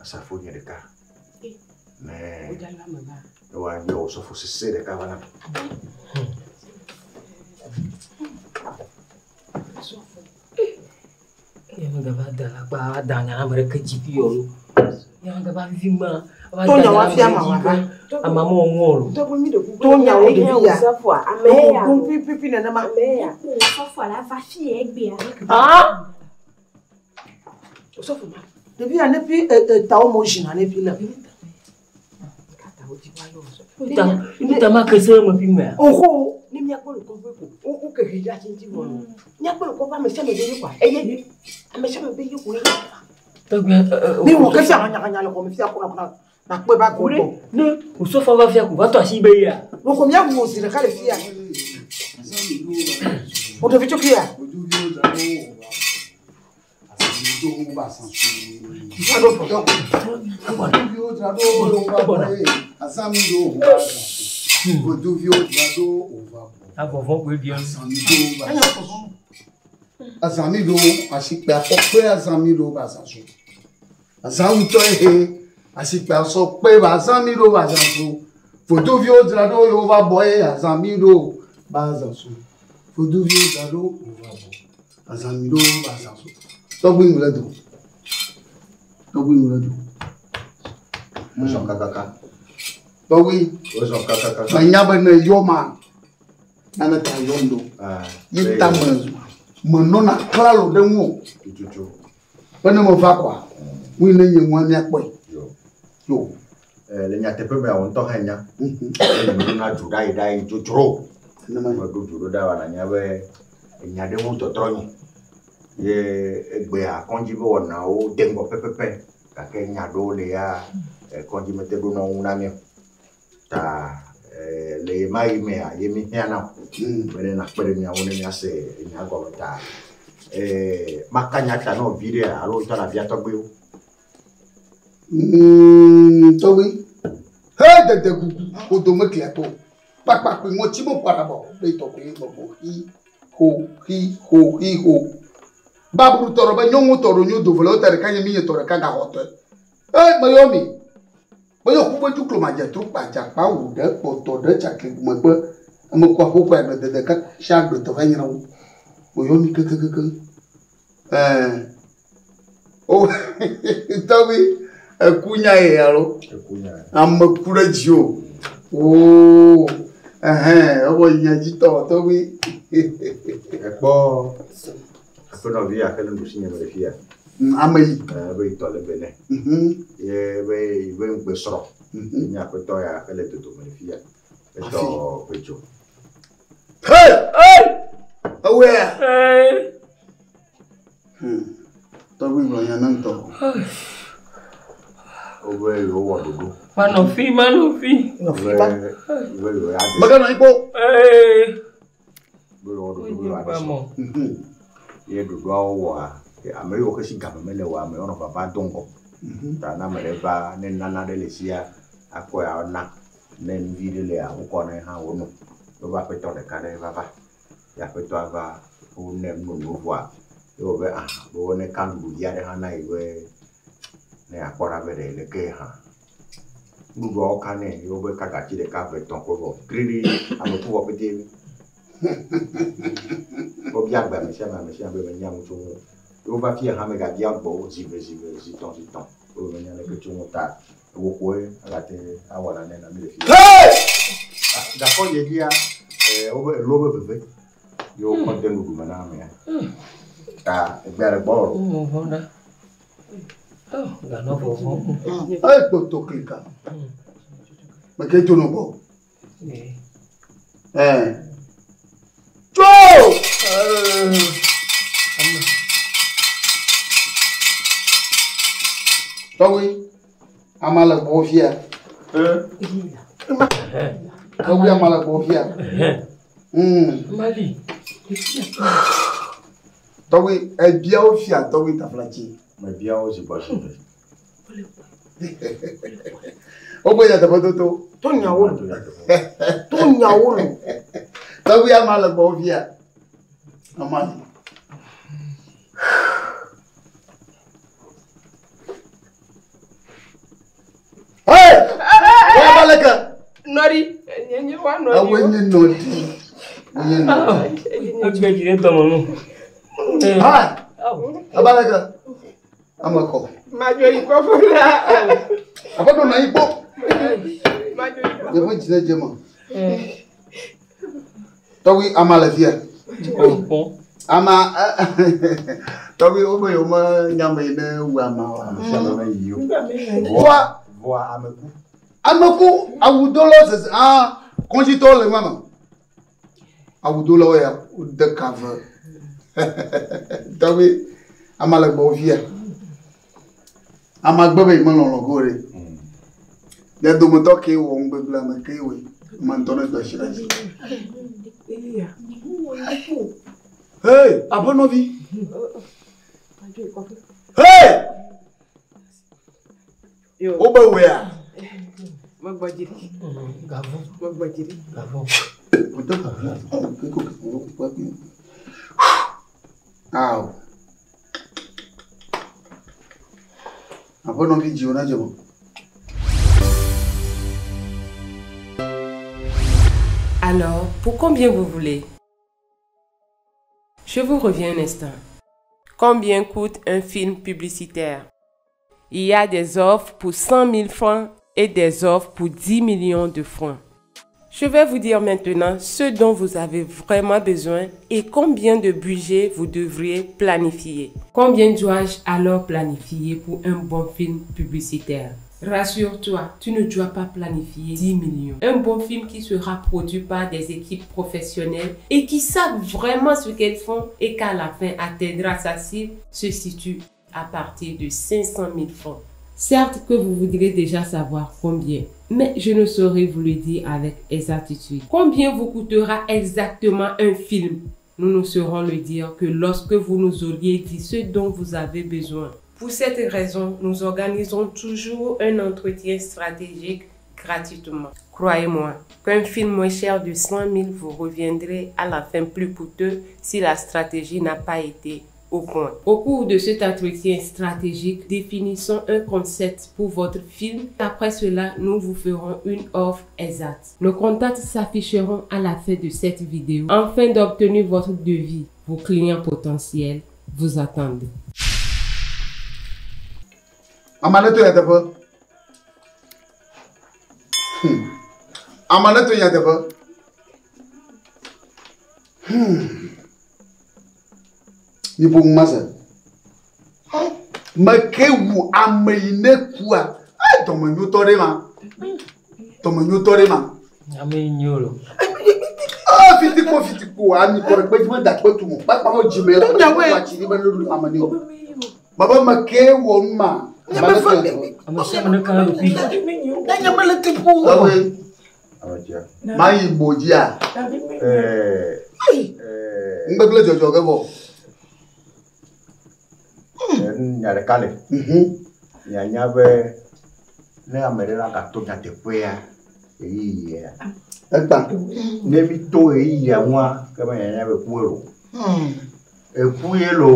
Asafo nye ɖeka. Ne woayɔ osɔfo sese ɖeka va na mi. Nye megava da la kpa da nya na ame ɖeke dzi fi o. Nye megava vivi ma. To nya wa fia ma wa va. Ama mo ŋu o. To nya wo ɖevi ya. To gun pipipi nenema. Osɔfo la va fi egbea. Ah! Osɔfo ma. Ɖevi ya ne fi etawo mo zina ne fi le. Ta ma kese me fi mea. Oho, ne miakpɔ le kɔƒe ko, wo ke he ɖe ati vɔ. Miakpɔ le kɔƒe ame sia ame be ye kɔa, eye ame sia ame be ye ko ye. Tɔgbe. Ne wɔ ke fia hanya le xɔme fia kona kona na kpɔe ba go gbɔ. Ne osɔfo va fia ko va tɔ asi be ya. Wo ko miawu wo zi ɖeka le fia. Wo ɖevi tso kia. Avɔvɔ koe bia. Azãmi ɖo asikpe afɔkpe azãmi ɖo ba azã so. Azã ŋutɔ he asikpe asɔkpe ba azãmi ɖo ba azã so. Fotoviwo dzra ɖo yewo va bɔ ye azãmi ɖo ba azã so. Fotoviwo dzra ɖo wo va bɔ azãmi ɖo ba azã so. Tɔgbi ŋu le do. Tɔgbi ŋu le do. Wozɔ kakaka. Tɔgbi. Wozɔ kakaka. Menya be ne yɔ ma nane ta yɔm ɖo. Ye ta me menɔna klalo ɖe ŋu o. Tututu. Be ne meva kɔa, ŋui ne nye ŋua míakpɔe. Yo. Yo. Le nyateƒe mea, wò ŋutɔ hã nya. Eye meɖona dzo ɖa yi ɖa yi dzodzro. Meɖo dzo ɖo ɖa wɔ nanya be enya ɖe ŋu tɔtrɔ nyi. Ye egbea kɔdzi be wɔnawo de ŋgɔ pɛpɛpɛ gake nya ɖewo le ya kɔdzi mete ɖo nɔ ŋu na mí o. Ta le ye ma yi mea ye mi hiã na o. Be ne nakpe ɖe mía ŋu ne míase enya gɔme ta. Maka nya ta na vi ɖea alo ŋutɔ nabia tɔgbiwo. Tɔgbi. He dede kuku kodo meklia to. Kpakpakpi ŋɔtsi me ƒo aɖaba o. Be tɔgbi gbɔgbɔ hi ho hi ho hi ho. Babru tɔ ɖe be nyɔnu tɔ ɖo nyo dovele wo ta ɖeka nye mi nye tɔ ɖeka gaxɔtɔe. E meyɔ mi. Meyɔ ku be duklo ma dze tru kpa dzakpa wu ɖe kpɔtɔ ɖe tsakli megbe. Ame kɔ aƒo ƒe agbledede ka sia agbletɔ va nyra wo. Meyɔ mi kekekeke. O tɔgbi eku nya ye alo. Ame ku ɖe dzi o. Oo ɛhɛn ewɔ nya dzi tɔ tɔgbi. Ekpɔ aƒenɔvi ya ke le nuɖusi nye me le fia. Ame yi. Ebe yi tɔ le Benin. Ye be be ŋugbe srɔ̃. Nye aƒetɔ ya ke le dodome le fia. Etɔ ƒe dzo. Hey! Hey! Ewɔea? Tɔgbi gblɔ nya na ŋutɔ. Wobe yewowɔ ɖoɖo. Manɔ fi, manɔ fi. Be yewo ya ɖe. Meganɔ anyi kpɔ. Be yewowɔ ɖoɖo be yewoaɖe srɔ̃. Ye ɖoɖoawo wɔa, ame yiwo ke si game mele oa, ame yiwo nɔ vava do ŋgɔ. Ta ne ame ɖe va, ne nana ɖe le sia, akɔe ana. Ne nuvi ɖe lea, wokɔ ne hã wono. Wobe aƒetɔ ɖeka ɖe va va. Ye aƒetɔa va, wonɛ nunono vɔa, ye wòbe aha, be wone ka nuɖuɖu vi aɖe hã na yi be ne yeakpɔ ɖa be ɖe leke hã. Nuɖuɖuawo ka nɛ ye wobe ka gatsi ɖeka eve etɔ̃ ko vɔ. Kriɖi ame ku vɔ pete. Wobia gbe ame sia ame, ame sia ame be menya nu tso ŋu o. Ye wova fia hã megabia gbe wo zi eve zi eve zi tɔ̃ zi tɔ̃. Wobe menya leke tso ŋu ta. Ewo koe agate awɔ nane na mi le fia. Gakɔ yi dzia, wobe elo be veve. Ye wokɔ de nuɖuɖu me na amea. Ta egbea ɖe gbɔ o. Vɔvɔ̃ ɖa. Ganɔ vɔvɔ̃. Eyi kpoto klika. Meke to nɔ gbɔ. Tso! Tɔgbi, ama le gbɔ fia. Tɔgbi, ama le gbɔ fia. Mali. Tɔgbi, ebiawo fia tɔgbi taflatsi. Mebiawo zi gbɔ zi eve. Wogbe nyateƒe toto. To nyawo lo. To nyawo lo. Tɔgbi, ama le gbɔ fia. Ama li. Awo nye nɔdi. Nye nɔdi. Egbe dzi ɖe dɔme nu. Ha! Abaleke. Ame kɔ. Madzo yi kɔƒe la. Aƒetɔ nɔ anyi kpɔ. Madzo yi kɔƒe. Yeƒe dzi ne dze me. Tɔgbi ama le fia. Ama tɔgbi wobe yewo me nyame yi ne wu ama o. Ame sia ame meyi o. Voa Voa ame ku. ame ku awudolawo sese aa kɔdzitɔwo le ŋua me. Awudolawo ya wode ka ve. Tɔgbi ama le gbɔwò fia. Ama gbe be yi melɔlɔ go ɖe. Mia dometɔ kee wɔ nugbegblẽ ame kee wɔe. Ame ŋutɔ ne do asi ɖe dzi. Hey, aƒenɔvi. Hey! Wobe wea. Megbɔ dzi ɖi. Gavɔ. Megbɔ dzi ɖi. Gavɔ. Awo. Aƒenɔvi dziwò na dze me. Alors, pour combien vous voulez? Je vous reviens un instant. Combien coûte un film publicitaire? Il y a des offres pour 100 000 francs et des offres pour 10 millions de francs. Je vais vous dire maintenant ce dont vous avez vraiment besoin et combien de budget vous devriez planifier. Combien dois-je alors planifier pour un bon film publicitaire? Rassure-toi, tu ne dois pas planifier 10 millions. Un bon film qui sera produit par des équipes professionnelles et qui savent vraiment ce qu'elles font et qu'à la fin atteindra sa cible se situe à partir de 500 000 francs. Certes que vous voudrez déjà savoir combien, mais je ne saurais vous le dire avec exactitude. Combien vous coûtera exactement un film? Nous ne saurons le dire que lorsque vous nous auriez dit ce dont vous avez besoin. Pour cette raison, nous organisons toujours un entretien stratégique gratuitement. Croyez-moi qu'un film moins cher de 100 000 vous reviendrait à la fin plus coûteux si la stratégie n'a pas été au point. Au cours de cet entretien stratégique, définissons un concept pour votre film. Après cela, nous vous ferons une offre exacte. Nos contacts s'afficheront à la fin de cette vidéo afin d'obtenir votre devis. Vos clients potentiels vous attendent. Ama ne to nyateƒe. Ama ne to nyateƒe. Miƒo nu ma se. Meke wu ame yi ne kua. Ai dɔmenyotɔ ɖe ma. Dɔmenyotɔ ɖe ma. Ame yi nyo lo. Ah fitikpo fitikpo ami kɔ ɖe kpe dzi meda kpe tu mo. Kpakpa mo dzime la. Kpakpa tsi ɖi be ne ɖu ame ne o. Baba meke wɔ nu ma. Ame sia ame ne ka ɖokui. Nye mele te ƒo. Awe. Ame tsia. Mayi bo dzia. Ŋgbegble dzɔdzɔ ge vɔ. Nya ɖeka le. Nyanya be ne ame ɖe la gato nyateƒea ɣeyiɣia. Egba. Ne mi to ɣeyiɣia ŋua, ke be nyanya be ku elo. Eku ye lo.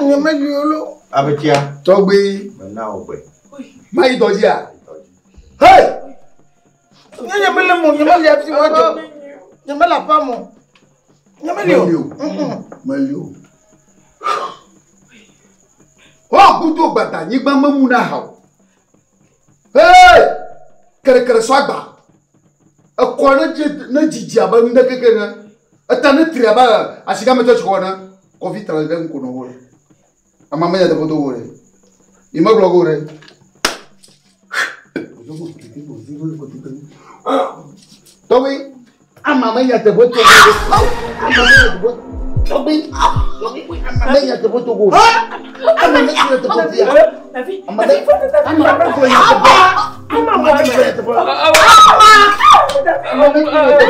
Nye meli o lo. Ame tsia. Tɔgbi. Mena wo gbe. Mayi dɔ dzia. Hey! Nye mele mo, nye meli afi wa dzɔ. Nye mele aƒea mo. Nye meli o. Meli o. Meli o. Wo kudo gbata nyigba memu na ha o. Hey! Kerekere sɔ agba. Ekɔ ne dze ne dzidzi abe nu ɖe keke ne. Eta ne tri abe asigametɔ tsi xɔ ne. Kɔfi tra ɖe ŋku nɔ wo le. Ama me nyateƒe to wo ɖe. Yi megblɔ go ɖe. Tɔgbi, ama me nyateƒe to wo ɖe. Ama me nyateƒe tɔgbi, ama me nyateƒe to wo ɖe. Ama me nyateƒe fia. Ama me ama me nyateƒe. Ama me nyateƒe. Ama me nyateƒe.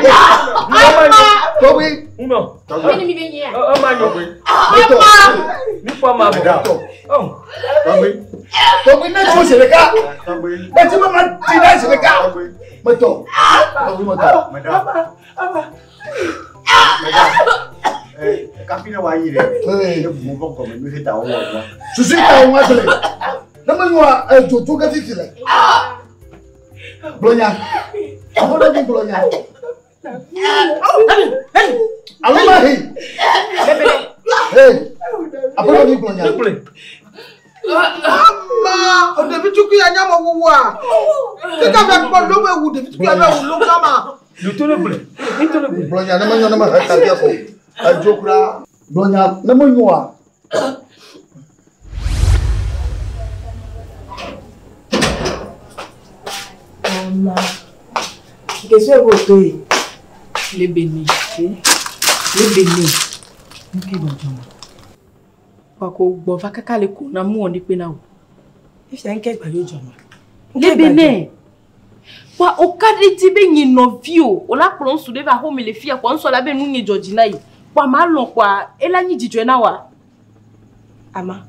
Tɔgbi. Ŋunɔ. Mene mi be nyea. Ema nyo. Metɔ. Mi fɔ ama vɔ. Tɔgbi. Tɔgbi ne tso zi ɖeka. Tɔgbi. Meti be ma di ɖe zi ɖeka. Metɔ. Tɔgbi metɔ. Meda. Meda. Kafi ne wòayi ɖe. Ne ʋu vɔ gɔme mi he ta wowɔ nua. Susu ta wo ŋua gblẽ. Ne menyoa edzodzo ge fifi le. Gblɔ nya. Aƒenɔ mi gblɔ nya. Alo ma he. Hey. Aƒenɔ mi gblɔ nya. Ama ɖevi tukui ya nyame wuwua. Keka va kpɔ lome wu ɖevi tukui ya wu lome kama. Gblɔ nya ne menyo ne mehe ta bia ko. Edzo kura. Gblɔ nya ne menyoa. Mama. Question est pour toi. Le béni. Le béni. Nke gbɔdzɔ. Wako gbɔ va kaka le ko na mu wɔn ɖikpe na o. Ifia nke gba yo jɔ ma. Le béni. Wa o ka ɖe dzi be nye nɔvi o. O la kplɔ ŋutsu ɖe va xɔme le fia kɔ ŋutsua la be nu nye dzɔ dzi na yi. Wa ma lɔ̃ kɔa ela nyi dzidzɔe na wa. Ama.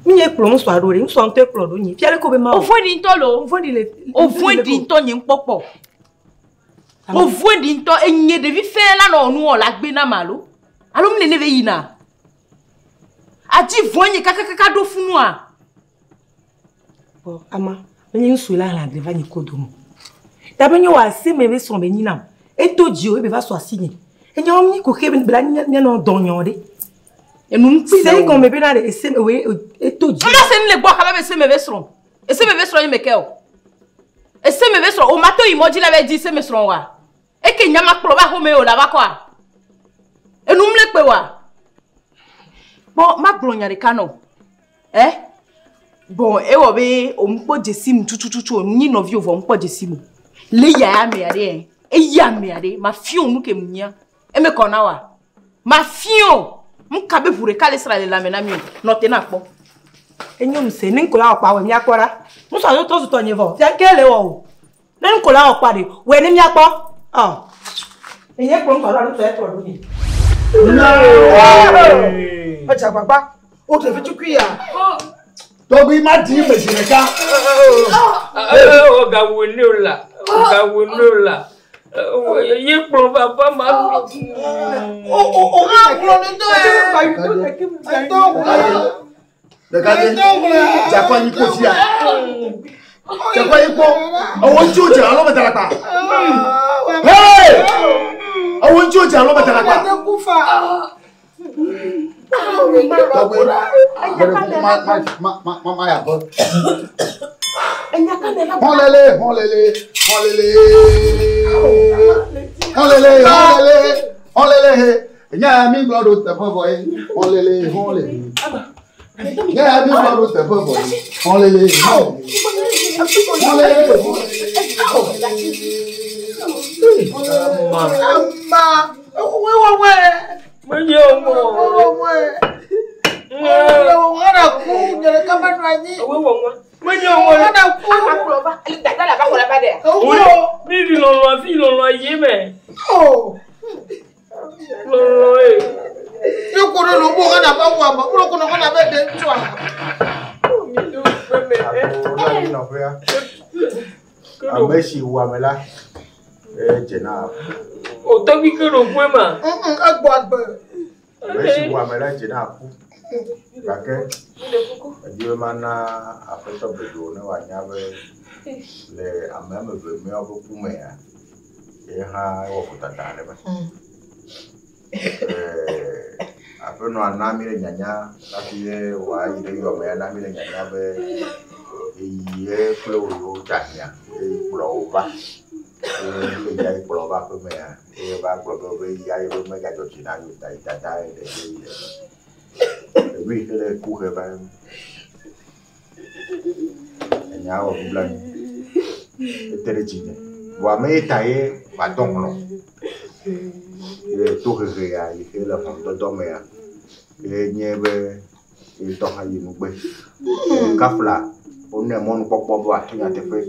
Mi nye kplɔ ŋutsua ɖo ɖe ŋutsua ŋutɔe kplɔ ɖo nyi. Fia le ko be ma. O vɔ̃ ɖi ŋutɔ lo. O vɔ̃ ɖi le. O vɔ̃ ɖi ŋutɔ nye ŋkpɔkpɔ. O vɔ̃ ɖi ŋutɔ enye ɖevi fɛ̃ la nɔ nu wɔ la gbe na ma alo. Alo mu nene ve yina. Adi vɔ̃ nye kakakaka ɖo funua. Bɔn ama menye ŋutsu la hlẽ va nyi ko dome. Tabe nye wɔ ase me be srɔ̃ be nyi nam. Eto dzi o ebe va sɔ asi nye. Enye wɔm nyi ko xe be bla mianɔ dɔ nyɔ ɖe. Enu ŋuti Se gɔme be na ɖe ese me woe eto dzi. Ama se nu le gbɔ kaba be se me ve srɔ̃. Ese me ve srɔ̃ ye me ke o. Ese me ve srɔ̃ o ma to yi mɔ dzi la be di se me srɔ̃ wa. Eke nyama kplɔ va xɔme o la va kɔa. Enu mle kpe wa. Bɔn ma gblɔ nya ɖeka nɔ. Eh? Bon, ewɔ be o ŋkpɔ dzesi mu tutututu o nyi nɔvi o vɔ ŋkpɔ dzesi mu. Le ya ya mea ɖe eya mea ɖe ma fiɔ nu ke mu nyia. Eme kɔ na wa. Ma fiɔ. Ŋka be ʋu ɖeka le sra le lãme na mi o. Nɔ te na kpɔ. Enyo nu se ne ŋkola wɔ kpa wɔ miakpɔ ɖa. Ŋutsua yo trɔ zu tɔ nye vɔ. Fia nke le wɔ o. Ne ŋkola wɔ kpa ɖe wɔ ne miakpɔ. Ɔ. Enye kplɔ ŋutsua ɖo alo ŋutsua kplɔ ɖo nye. Edze agbagba. O ɖevi tukui ya. Tɔgbi ma di me zi ɖeka. O gawu ne o la, o gawu ne o la. Ye kplɔ papa ma. O o o kplɔ ne do ye. Edo ŋlɔ. Ɖeka dze. Dzakɔ anyi kpo fia. Dzakɔ anyi kpo. Ewɔ ŋuti o dze alo me da la kpa. Hey! Ewɔ ŋuti o dze alo me da la kpa. Tɔgbi ma ma ma ma ma ya bɔ. Hɔlele hɔlele hɔlele hɔlele hɔlele hɔlele he. Nya mi gblɔ ɖo teƒe vɔ ye. Hɔlele hɔlele. Nya mi gblɔ ɖo teƒe vɔ ye. Hɔlele hɔlele hɔlele. Ama. Wewe. Menye o mɔ. Wewe wona ku nyere kama nu anyi. Wewe mɔ. Menye o mɔ. Wona ku. Dada la va xɔ la va ɖe. Mi vi lɔlɔ fi lɔlɔ ye mɛ. O. Lɔlɔ ye. Mi ko ɖe lobo kana ba wa ma. Mo ko no kana be de ŋutsua. Ame si wu ame la, edze na aku. O tɔgbi ke ɖo ƒe ma. Egbɔ agbe. Ame si wu ame la, edze na aku. Gake edi be mana aƒetɔ geɖewo ne wòanya be le ame ame eve meawo ƒe ku mea, ye hã ewɔ vodada aɖe me. Aƒenɔa na mi le nyanya hafi ye wòayi ɖe yɔmea na mi le nyanya be eyi ye kple wo yewo dze ahiã ye kplɔ wo va. Ye eya ye kplɔ wo va aƒemea eye va gblɔ be be ya ye be megadzɔ dzi na yewo ta yi dada ye ɖe ye yi ɖe. Enu yi ke le ku he va enya wɔ nublanui. Ete ɖe dzinye. Vɔ ame ye ta ye va dɔ ŋlɔ. Ye tohehe ya yi ke le ʋɔnudɔdɔ mea ye nye be ye ŋutɔ hã yi nugbe. Kafla wonɛ mɔnukpɔkpɔ be wòato nyateƒe.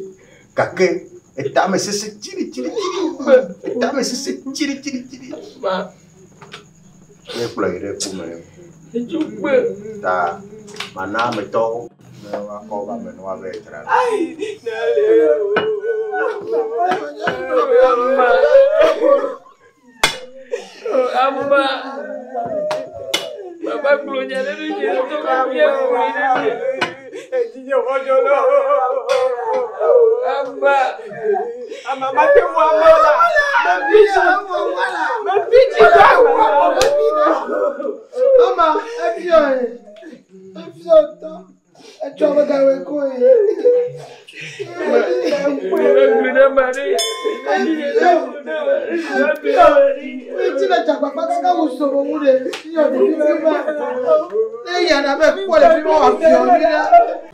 Gake etame sese tsiri tsiri tsiri. Etame sese tsiri tsiri tsiri. Ye kplɔ yi ɖe ku me. Ta mana ametɔwo ne woakɔ woƒe ame ne woava yi dzra ɖo. Ama. Baba gblɔ nya ɖe ɖe nye ŋutɔ be mía gblɔe ɖe nye. Edzinye xɔdzɔ lɔ. Ama, ama ma te wu ame o la. Me vi dzi. Me vi dzi do ame. Ama, efiɔ ye. Efiɔ tɔ. Etsɔ be gawe ko ye. Etsi le dzagbagba kaka wò sɔrɔ ŋu ɖe. Yɔ ɖevi ɖe va. Ne yana be kpɔ ɖevi ma wòafiɔ nyuie ɖe.